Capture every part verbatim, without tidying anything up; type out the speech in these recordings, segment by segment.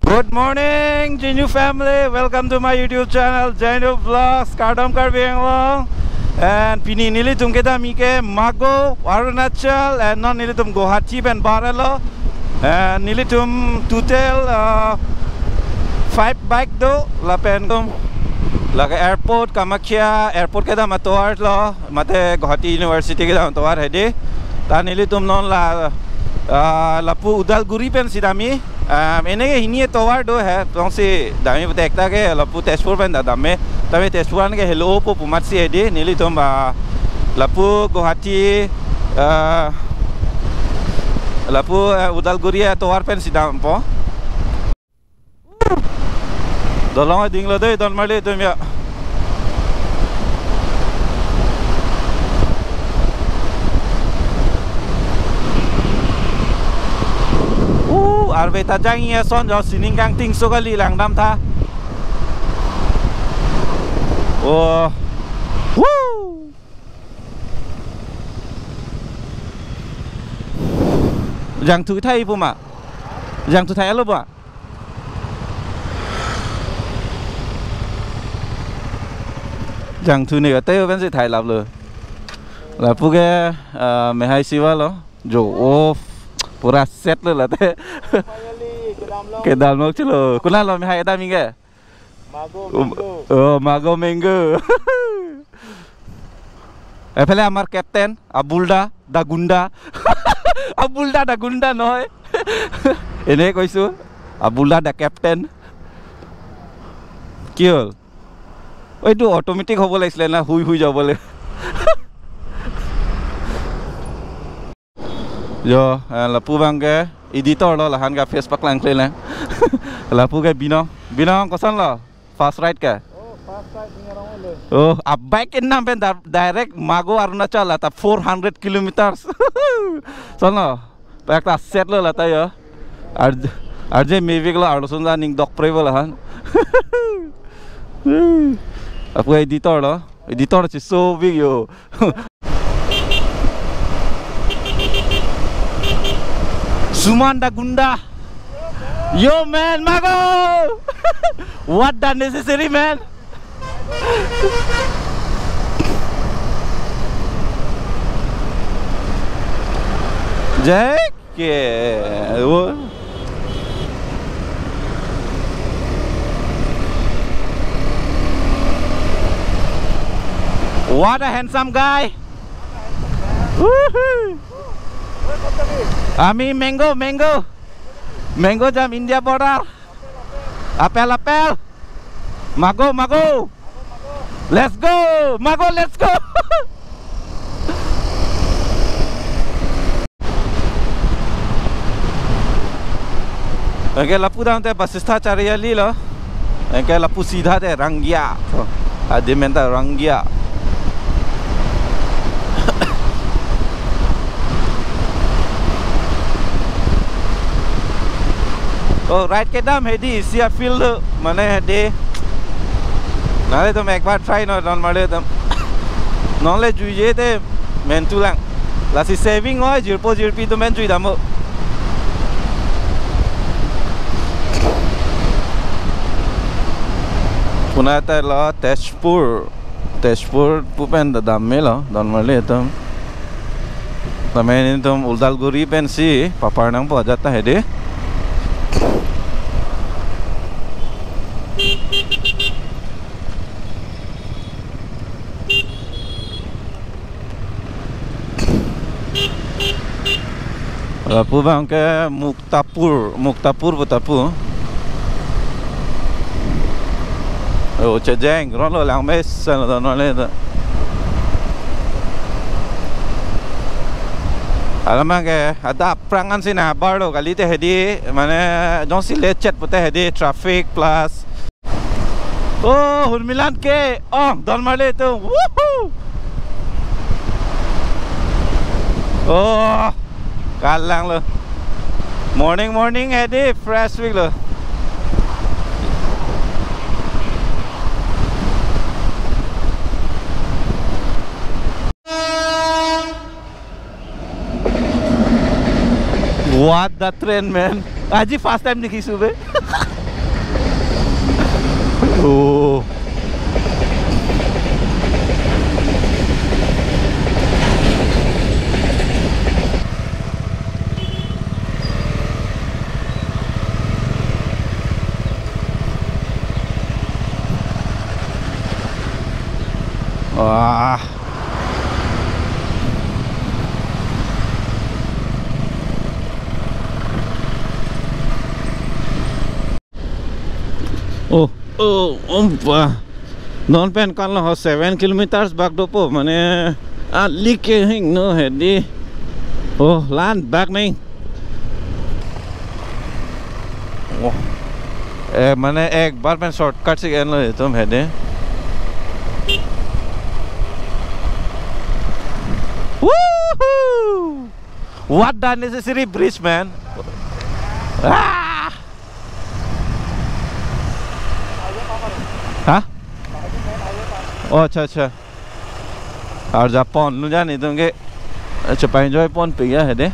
Good morning, Jinu family. Welcome to my YouTube channel, Jinu Vlogs, Kardom Karbi Anglong. And pini nelitum kedam ke Mago, Arunachal, and non nelitum Guwahati pen barelo. And nelitum total, uh, five bike do, lapen tum lake airport, Kamakhya airport kedam atovar lo, mate Guwahati University kedam atovar hedi. Ta nelitum non la, ah, lapu Udalguri pensi damji. Um, eneke hini atovar do he, jongsi damji pute ekta ke lapu Tezpur pen ta dam me. Tame Tezpur an ke helo po pu amatsi hedi. Nelitum, ah, lapu Guwahati, ah, lapu, eh, Udalguri atovar pensi dampo. Dolong ading lo dei, don marli atum ya. Uh, arve ta jangji ason jo sining kangting so kali, langdam tha. Oh. Woo! Jangthu thai pu ma? Jangthu thai alo ba? Jangthu ne kate pensi thai lap lo. Lapu ke, ah, mehai siva lo. Jo, oh, pura set lo late. Finally, kedam long. Kedam long chelo. Konat lo mehai kedam ke? Mago Um, Mango. Oh, Mago Mango. Ephele amar captain, Abulda, Dagunda. Abulda, Dagunda nohoi. Ene koisu, Abulda the captain. Ki hol? Oi, tu automatic hobo lagisile na, hui hui jabo le. Jo, eh, lapu abang ke editor lo, lahan ke face paklang kle lang. Lapu ke Binong. Binong, koson lo? First ride ke? Oh, first ride ni orang le. Oh, a bike inam pen da-, direct Mago Arunachal la ta four hundred kilometers. Son lo? Pek ta set lo lata yo. Ar-, arje mevik lo, arlosun la ning dok pre bo lahan. Lapu editor lo. Editor si so big yo. Suman Dagunda. Yo, man, Mago. What the necessary, man? Jack. Okay. Wo-, what a handsome guy. Woohoo. Ami mango, mango. Mango jam India border. Apel, apel. Mago, Mago. Let's go! Mago, let's go! Anke lapu damte Vasistha Chariali lo. Anke lapu sidha te Rangia. So, adim anta Rangia. Oh, ride kedam hedi isi a-feel lo, mane hedi. Nanglitum ekbar try non, don marli atum. Non le juije te mentu lang. Lasi saving oi, jirpo jirpi atum pen jui dampo. Konat ta lo, Tezpur. Tezpur pu pen ta dam melo, don marli atum. Tame nelitum Udalguri pensi papar nangpo ajat ta hedi. Lapu abang ke Muktapur, Muktapur pu ta pu. Oh, chejeng, ron lo lang mes, ano, ano, ano, ano. Alam abang ke, adap aphrang ansi nangbar lo, kalite hedi, mane, jongsi lechet pute hedi, traffic plus. Oh, Hurmilan ke. Oh, don marli atum. Woohoo! Oh, kalang lo. Morning, morning, hedi fresh week lo. What the train, man? Aji first time dekhi sube. Oh. Wah. Oh, oh, ompa. Non pen kanlo ho seven kilometers bak dopo, mane, ah, like hingno hedi. Oh, lan bak neng. Oh. Eh, mane ek bar pen shortcut si enlo itum hedi. Woohoo! What the necessary bridge, man? Ah! Hah? Oh, acha, acha. Arja pon, nu jani itum ke, acha, pa enjoy pon pe ya hedi.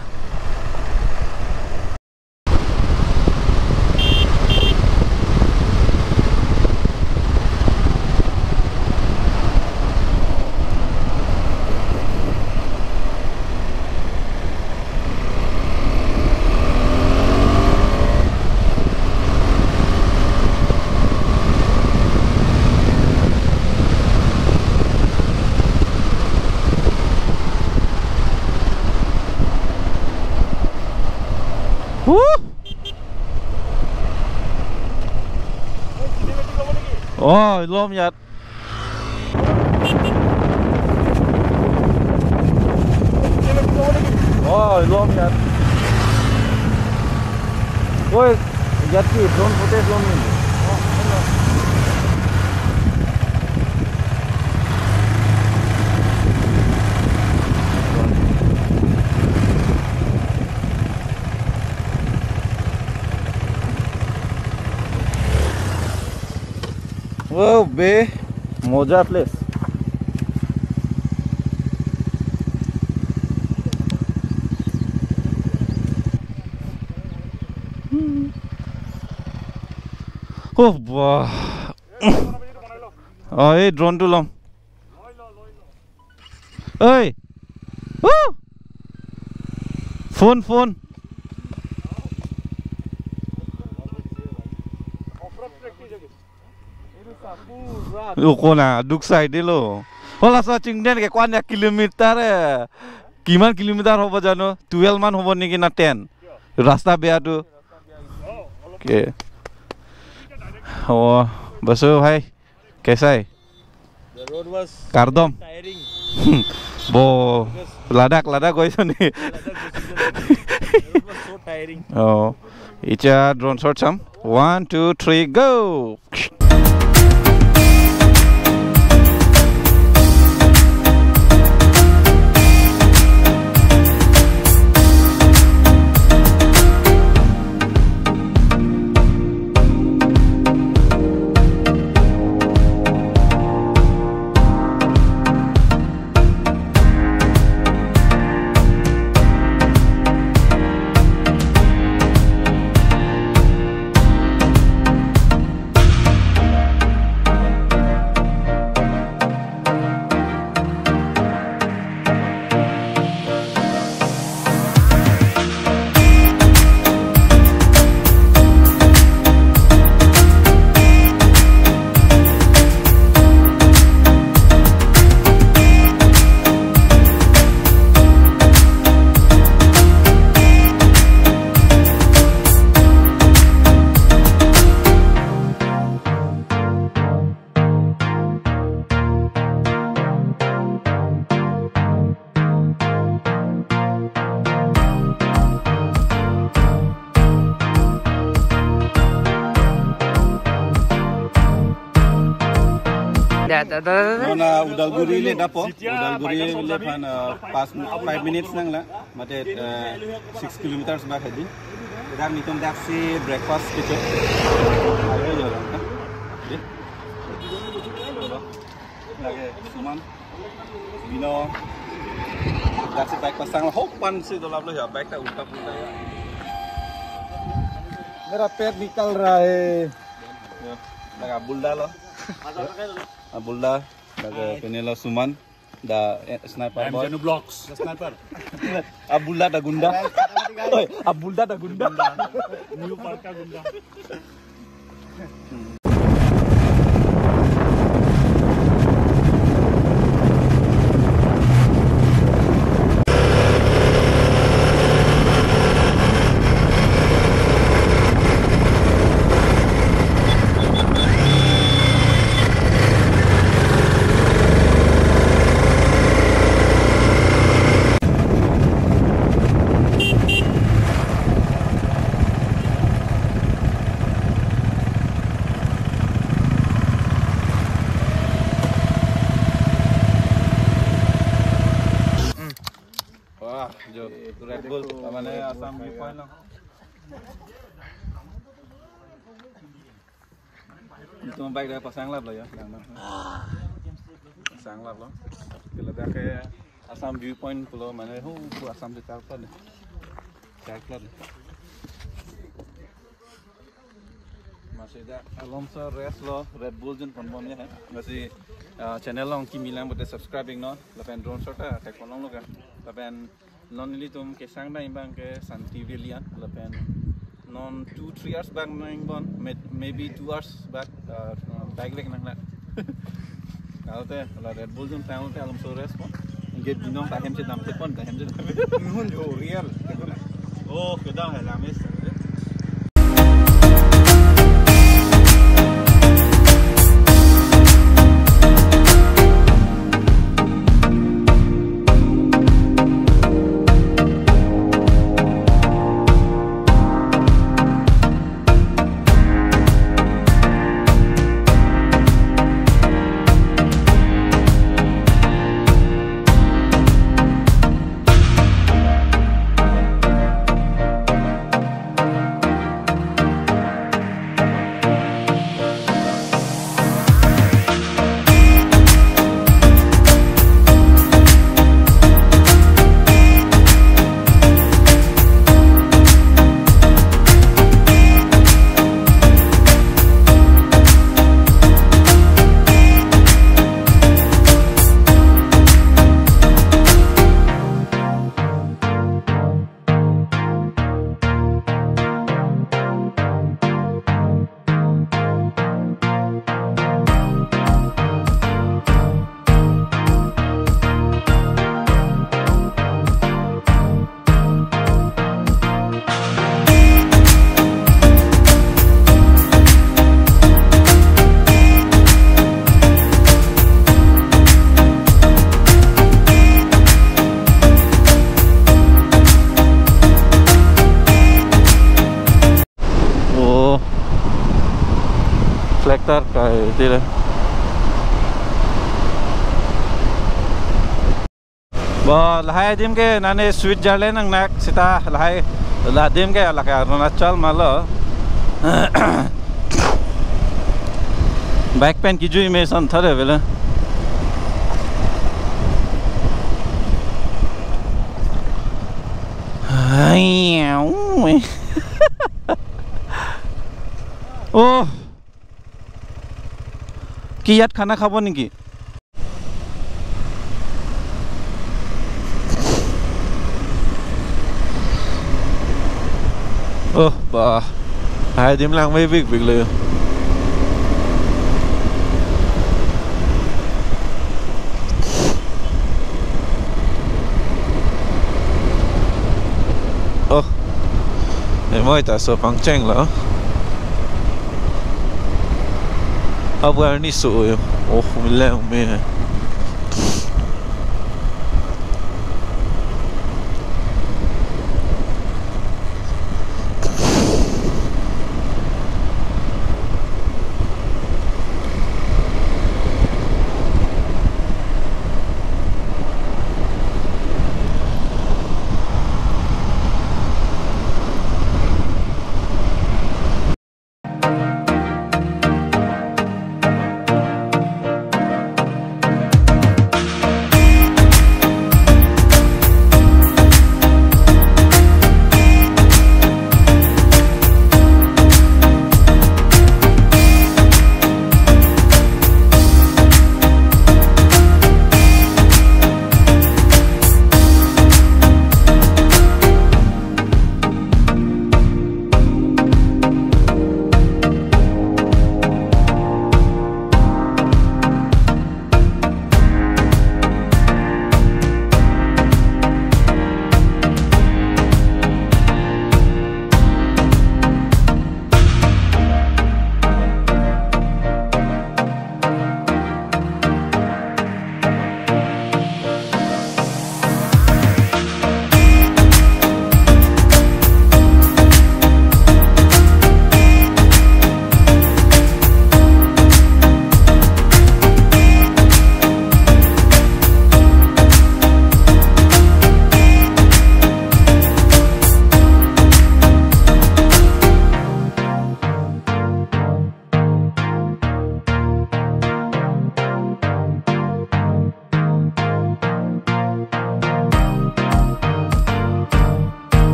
Huh? Oh, lom yat. Oh, lom yat. Oi, yat ke drone footage lom ni. Wow, be moja place. Oh, bah. Oh, eh, drone tu lom. Oi. Woo! Phone, phone. Lo kona, duk sai de lo. Hola sa chingden ke kwan ya kilometer eh. Kiman kilometer hobo jano? Twelve man hobo niki na ten? Rasta beya tu. Okay. Oh, baso bhai. Kaisa hai? The road was Kardom. Tiring. Bo, Ladakh, Ladakh goi soni. Ladakh goi soni. The road was so tiring. Oh, icha drone shot sam. One, two, three, go. Da, da, da, da, da. Non, uh, Udalguri le dapo. Udalguri le aphan, uh, pas, five minutes nanglang. Mate, uh, six kilometers bak hedi. Idak netum daksi breakfast kecho. Ayo, yo, ha? Ye? Lake Suman. Bino. Daksi breakfast sang hok pan si dolap lo ya, bag ta ulta pulta ya. मेरा पेट निकल रहा है। Ya. Laga Abul da lo. Abul da, laga pine lo Suman, da, eh, sniper boy. Janu Vlogs, the sniper. Abul da, da gunda. Oi, Abul da, da gunda. New Parka gunda. Wah, jo, Red Bull, mane Assam viewpoint lo. Itum bike dak pasang lap lo ya, yang mana? Pasang lap lo. Kalau dak ke Assam viewpoint pulo, mane hu, hu Assam si charklo dei. Charklo dei. Masi dak alomso rest lo, Red Bull jun ponbom ya, eh. Masi, ah, channel along kimi lang pute subscribe iknon, lapen drone shot ta thek ponlong lo ka. Lapen non nelitum kesang dam abang ke Santi Valley an, lapen non two, three hours bak nang bon, may-, maybe two hours bak, uh, bike lek nang na. Kalau te, la Red Bull jun tang te alomso rest pon. Anke binong ta hem si dam thek pon, ta hem si dam. Hun jo real. Oh, kedang hai lamis. Oh. Flag tar kai tile. Bo, lahai adim ke nane Switzerland nangnak seta lahai, la adim ke lake Arunachal ma lo. Bike pen kejui me ason thare avelo. Ai, au. Oh. Ki iyat khana khabo niki? Oh, bah. Hai adim lang me big big lo. Oh. Emoi ta so pangcheng lo. Abu arni so yo. Oh, milang me.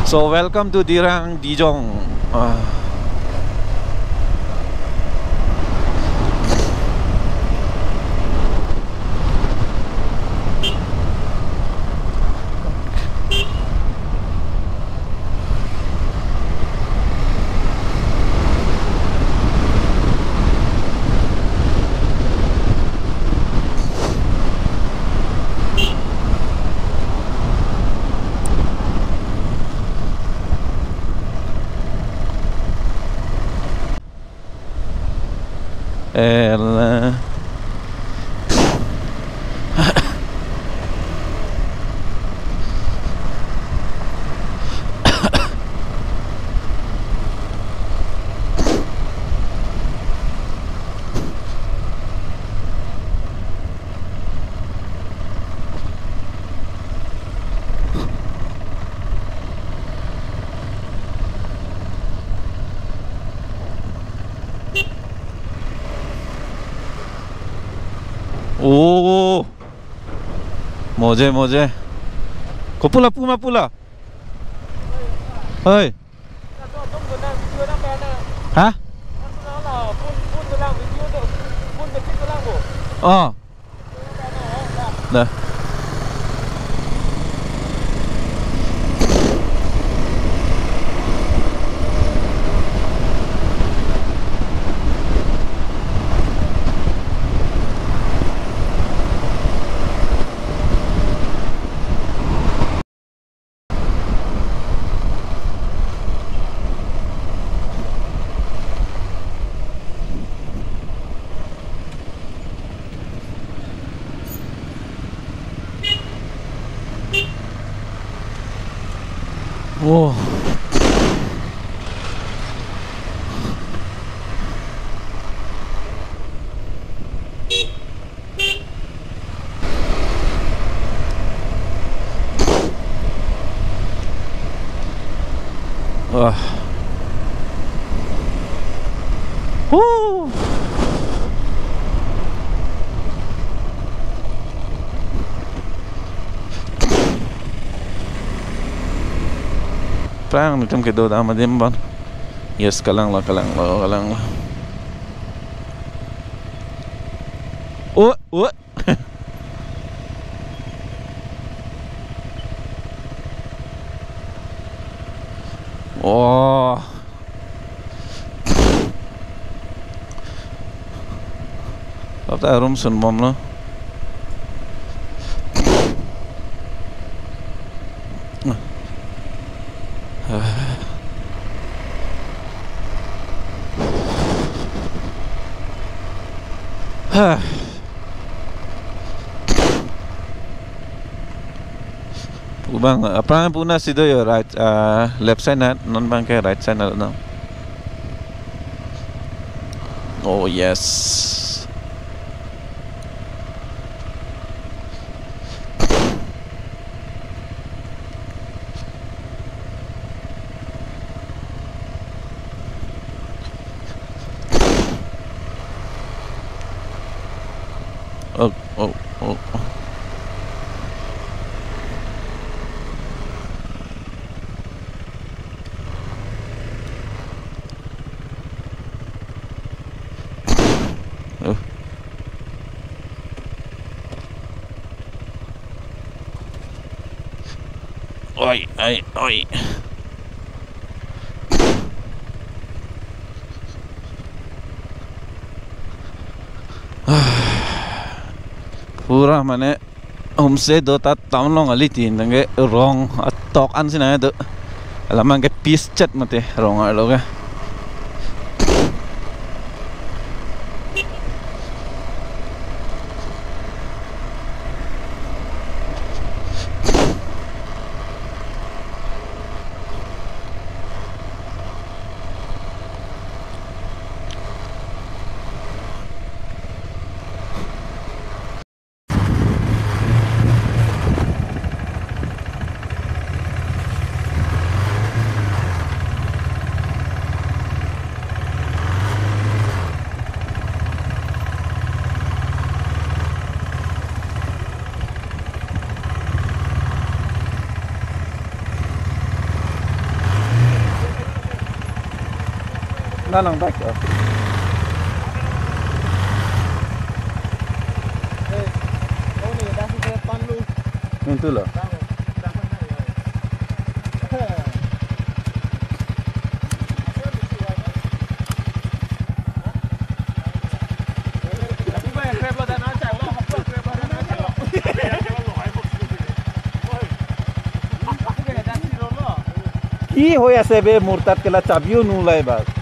So welcome to Dirang Dijong. Ah. Ela. Oh, moje, moje. Kopula puma pula. Hoi. Ha? Oh. Dah. Oh. Wah. Huh. Prang netum kedo dam adim abang. Yes, kalanglo, kalanglo, kalanglo. Oh, oh. Oh. Lapta arum sunbomlo. Pu abang, aphrang pu na sido yo, right, ah, left side na, non abang ke right side na no. Oh yes. Oh, oh, oh. Oh. Oi, oi, oi. Pura mane homestay do ta town along kali tin, tangke rong atok ansi nangdo. Alam abang ke piece chet mate rong arlo ke. Nalang bike, oh. Mintu lo. Ki hoi ase be murtat ke la chabi-o nu lai ba.